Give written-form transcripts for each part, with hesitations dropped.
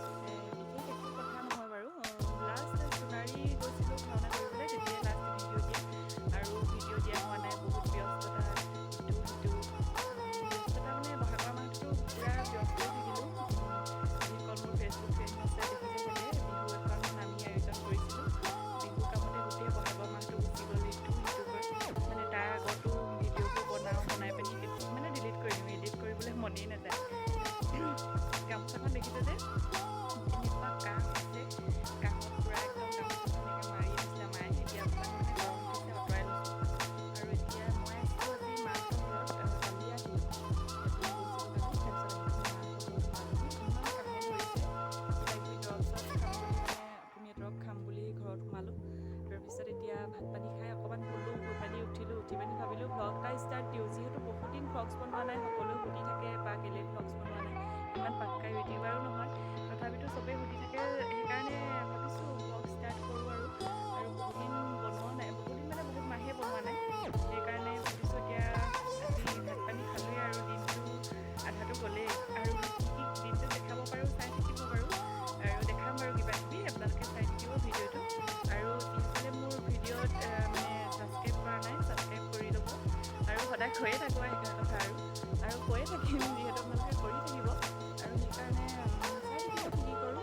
বিশেষ একো কথা নহয় বাৰু। লাষ্ট সোণাৰী গৈছিলোঁ ভাওনা কৰিবলৈ, তেতিয়াই লাষ্ট ভিডিঅ' দিয়া আৰু ভিডিঅ' দিয়া হোৱা নাই। বহুত ব্যস্ততা, ইটো সিটো ব্যস্ততা। মানে বহাগৰ মাহটোতো পূৰা ব্যস্তই থাকিলোঁ। যিসকল মোৰ ফেচবুক ফ্ৰেণ্ড আছে, দেখিছে চাগে, বিহু এখন আমি আয়োজন কৰিছিলোঁ। বিহু কামতে গোটেই বহাগৰ মাহটো গুচি গ'ল ইটো সিটোকৈ। মানে তাৰ আগতো ভিডিঅ'বোৰ বনাওঁ, বনাই পিনি মানে ডিলিট কৰি দিওঁ, এডিট কৰিবলৈ মনেই নাযায়। গামোচাখন দেখিছে যে, এনেকুৱা কাহ হৈছে, কাহত পূৰা একদম গামোচাখন এনেকৈ মাৰি দিছিলে মায়ে। এতিয়া অকণমান মানে গৰম উঠিছে, আঁতৰাই লৈছোঁ। আৰু এতিয়া মই আছিলোঁ আজি মাহঁতৰ ঘৰত। কালি আহিলোঁ, এফালে গৈছিলোঁ কালি। তাৰপিছত আহি মাহঁতৰ ঘৰত সোমালোহি। ইমান কাহে ধৰিছে, কিবা কিবি দৰৱ চৰৱ খাম বুলি, মানে অসমীয়া দৰৱ খাম বুলি ঘৰত সোমালোঁ। তাৰপিছত এতিয়া ভাত পানী খাই অকণমান শুলোঁ। শুই পানি উঠিলোঁ। উঠি পানি ভাবিলোঁ ভ্লগ এটা ষ্টাৰ্ট দিওঁ, যিহেতু বহুত দিন ভ্লগছ বনোৱা নাই। সকলোৱে সুধি থাকে বা কেলৈ ভ্লগছ বনোৱা নাই। ইমান পাক্কা ইউটিউবাৰো নহয়, তথাপিতো চবেই সুধি থাকে, সেইকাৰণে ভাবিছোঁ ভ্লগ ষ্টাৰ্ট কৰোঁ আৰু। আৰু বহুত দিন বনোৱাও নাই, বহুত দিন মানে বহুত মাহে বনোৱা নাই। সেইকাৰণে ভাবিছোঁ এতিয়া আজি ভাত পানী খালোঁৱেই আৰু দিনটো আধাটো গ'লেই আৰু কি কি দিনটো দেখাব পাৰোঁ চাই থাকিব বাৰু। আৰু দেখাম বাৰু কিবা কিবি, আপোনালোকে চাই থাকিব ভিডিঅ'টো। আৰু যিসকলে মোৰ ভিডিঅ'ত মানে ছাবস্ক্ৰাইব কৰা নাই, ছাবস্ক্ৰাইব কৰি ল'ব। আৰু সদায় কৈয়ে থাকোঁ সেইখিনি কথা আৰু আৰু কৈয়ে থাকিম, যিহেতু আপোনালোকে কৰি থাকিব আৰু সেইকাৰণে চাই থাকিব কি কি কৰোঁ।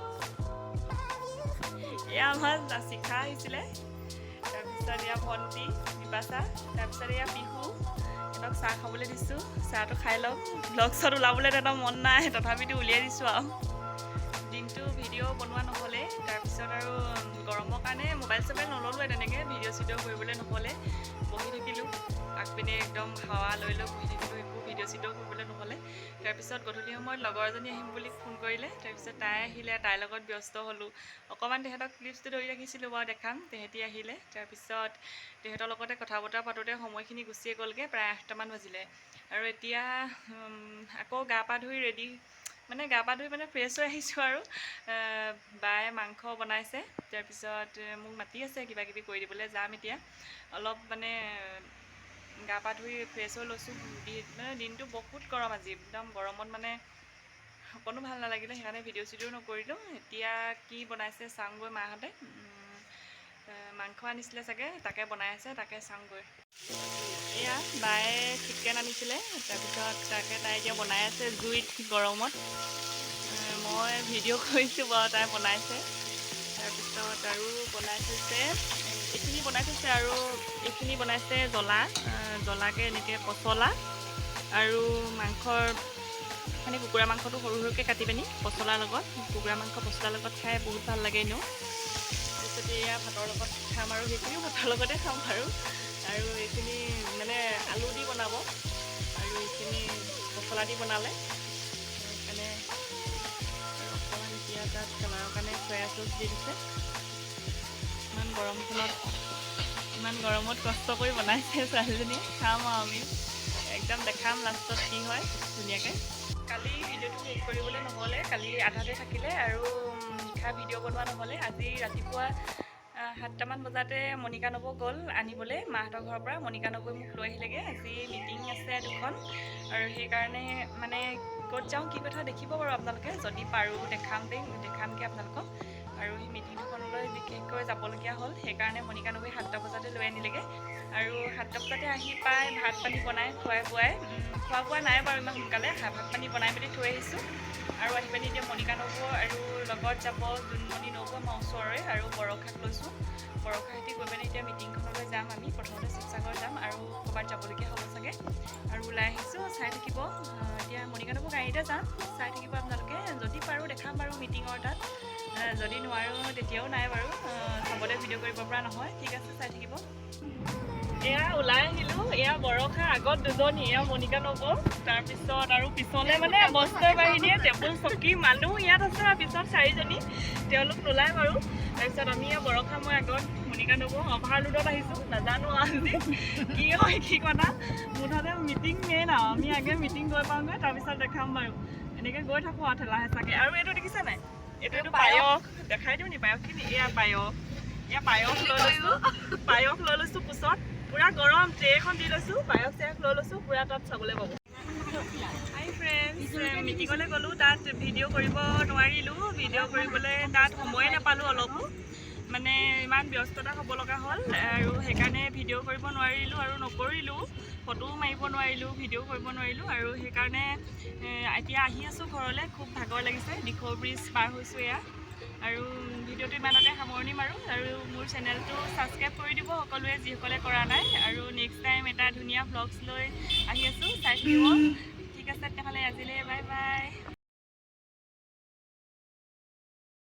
এয়া আমাৰ শিখা আহিছিলে, তাৰপিছত এয়া ভণ্টি বিপাশা, তাৰপিছত এয়া পিহু। সিহঁতক চাহ খাবলৈ দিছোঁ, চাহটো খাই লওক। ভ্লগছত ওলাবলৈ তেহেঁতৰ মন নাই, তথাপিতো উলিয়াই দিছোঁ। আৰু দিনটো ভিডিঅ' বনোৱা নহ'লে, তাৰপিছত আৰু গৰমৰ কাৰণে মোবাইল চবাইল নল'লোৱে তেনেকৈ, ভিডিঅ' চিডিঅ' কৰিবলৈ নহ'লে। বহি থাকিলোঁ আগপিনে, একদম হাৱা লৈ লৈ বহি থাকিলোঁ, একো ভিডিঅ' চিডিঅ' কৰিবলৈ নহ'লে। তাৰপিছত গধূলি সময়ত লগৰ এজনী আহিম বুলি ফোন কৰিলে, তাৰপিছত তাই আহিলে, তাইৰ লগত ব্যস্ত হ'লোঁ অকণমান। তেহেঁতক ক্লিপছটো ধৰি ৰাখিছিলোঁ বাৰু, দেখাম। তেহেঁতি আহিলে, তাৰপিছত তেহেঁতৰ লগতে কথা বতৰা পাতোঁতে সময়খিনি গুচিয়ে গ'লগৈ, প্ৰায় 8টামান বাজিলে। আৰু এতিয়া আকৌ গা পা ধুই ৰেডি, মানে গা পা ধুই মানে ফ্ৰেছ হৈ আহিছোঁ। আৰু বায়ে মাংস বনাইছে, তাৰপিছত মোক মাতি আছে কিবা কিবি কৰি দিবলৈ, যাম এতিয়া। অলপ মানে গা পা ধুই ফ্ৰেছ হৈ লৈছোঁ। মানে দিনটো বহুত গৰম আজি, একদম গৰমত মানে অকণো ভাল নালাগিলে, সেইকাৰণে ভিডিঅ' চিডিঅ' নকৰিলোঁ। এতিয়া কি বনাইছে চাওঁগৈ। মাহঁতে মাংস আনিছিলে চাগে, তাকে বনাই আছে, তাকে চাওঁগৈ। এয়া বায়ে চিকেন আনিছিলে, তাৰপিছত তাকে তাই এতিয়া বনাই আছে জুইত গৰমত। মই ভিডিঅ' কৰিছোঁ বাৰু, তাই বনাইছে। তাৰপিছত আৰু বনাই থৈছে, এইখিনি বনাই থৈছে আৰু এইখিনি বনাইছে জ্বলাকৈ এনেকৈ পচলা আৰু মাংসৰ, মানে কুকুৰা মাংসটো সৰু সৰুকৈ কাটি পিনি পচলাৰ লগত, কুকুৰা মাংস পচলাৰ লগত খাই বহুত ভাল লাগে এনেও। তাৰপিছত এয়া ভাতৰ লগত খাম আৰু সেইখিনিও ভাতৰ লগতে খাম বাৰু। আৰু এইখিনি মানে আলু দি বনাব আৰু এইখিনি পচলা দি বনালে। সেইকাৰণে আৰু অকণমান এতিয়া তাত কালাৰৰ কাৰণে চয়া চচ দি দিছে। ইমান গৰমখনত, ইমান গৰমত কষ্ট কৰি বনাইছে ছোৱালীজনীয়ে। খাম আৰু আমি একদম, দেখাম লাষ্টত কি হয় ধুনীয়াকৈ। কালি ভিডিঅ'টো শেষ কৰিবলৈ নহ'লে, কালি আধাতে থাকিলে আৰু নিশা ভিডিঅ' বনোৱা নহ'লে। আজি ৰাতিপুৱা 7টামান বজাতে মণিকা নবৌ গ'ল আনিবলৈ মাহঁতৰ ঘৰৰ পৰা। মণিকা নবৌই মোক লৈ আহিলেগৈ। আজি মিটিং আছে দুখন আৰু সেইকাৰণে মানে ক'ত যাওঁ কি কথা দেখিব বাৰু আপোনালোকে, যদি পাৰোঁ দেখাম দেই, দেখামগৈ আপোনালোকক। আৰু সেই মিটিং দুখনলৈ বিশেষকৈ যাবলগীয়া হ'ল, সেইকাৰণে মণিকা নবৌই 7টা বজাতে লৈ আনিলেগৈ। আৰু 7টা বজাতে আহি পাই ভাত পানী বনাই খুৱাই বোৱাই, খোৱা বোৱা নাই বাৰু ইমান সোনকালে, ভাত পানী বনাই মেলি থৈ আহিছোঁ। আৰু আহি পানি এতিয়া মণিকা নবৌ আৰু লগত যাব জোনমণি নবৌ, আমাৰ ওচৰৰে, আৰু বৰষাক লৈছোঁ। বৰষা সৈতে গৈ পিনে এতিয়া মিটিংখনলৈ যাম আমি। প্ৰথমতে শিৱসাগৰ যাম আৰু ক'ৰবাত যাবলগীয়া হ'ব চাগে। আৰু ওলাই আহিছোঁ, চাই থাকিব। এতিয়া মণিকা নবৌ গাড়ীতে যাম, চাই থাকিব আপোনালোকে। যদি পাৰোঁ দেখাম বাৰু মিটিঙৰ তাত, যদি নোৱাৰোঁ তেতিয়াও নাই বাৰু, চবতে ভিডিঅ' কৰিব পৰা নহয়। ঠিক আছে, চাই থাকিব। এয়া ওলাই আহিলোঁ। এয়া বৰষা, আগত দুজনী, এয়া মণিকা নবৌ, তাৰপিছত আৰু পিছলে মানে বস্তু বাহিনীয়ে টেবুল চকী মানুহ ইয়াত আছে আৰু পিছত চাৰিজনী, তেওঁলোক নোলায় বাৰু। তাৰপিছত আমি এয়া বৰষা, মই আগত, মণিকা নবৌ, অভাৰলোডত আহিছোঁ। নাজানো আজি কি হয় কি কথা, মুঠতে মিটিং মেইন আৰু আমি আগে মিটিং গৈ পাওঁগৈ, তাৰপিছত দেখাম বাৰু। এনেকৈ গৈ থাকোঁ আৰু ঠেলা হেঁচাকৈ। আৰু এইটো দেখিছে নাই, এইটো পায়স দেখাই দিওঁ নি পায়সখিনি? এয়া পায়স, এয়া পায়স লৈ লৈছোঁ, পায়স লৈ লৈছোঁ। কোচত পূৰা গৰম, ট্ৰে এখন দি লৈছোঁ, পায়স চায়স লৈ লৈছোঁ পূৰা, তাত চাবলৈ পাব। হাই ফ্ৰেণ্ডছ, মিটিঙলৈ গ'লোঁ, তাত ভিডিঅ' কৰিব নোৱাৰিলোঁ। ভিডিঅ' কৰিবলৈ তাত সময়ে নাপালোঁ অলপো। মানে ইমান ব্যস্ততা হ'ব লগা হ'ল আৰু সেইকাৰণে ভিডিঅ' কৰিব নোৱাৰিলোঁ আৰু নকৰিলোঁ, ফটোও মাৰিব নোৱাৰিলোঁ, ভিডিঅ' কৰিব নোৱাৰিলোঁ। আৰু সেইকাৰণে এতিয়া আহি আছোঁ ঘৰলৈ, খুব ভাগৰ লাগিছে। দিখৌ ব্ৰিজ পাৰ হৈছোঁ এয়া। আৰু ভিডিঅ'টো ইমানতে সামৰণি মাৰোঁ। আৰু মোৰ চেনেলটো ছাবস্ক্ৰাইব কৰি দিব সকলোৱে, যিসকলে কৰা নাই। আৰু নেক্সট টাইম এটা ধুনীয়া ভ্লগছ লৈ আহি আছোঁ, চাই থাকিব। ঠিক আছে তেনেহ'লে, আজিলৈ বাই বাই।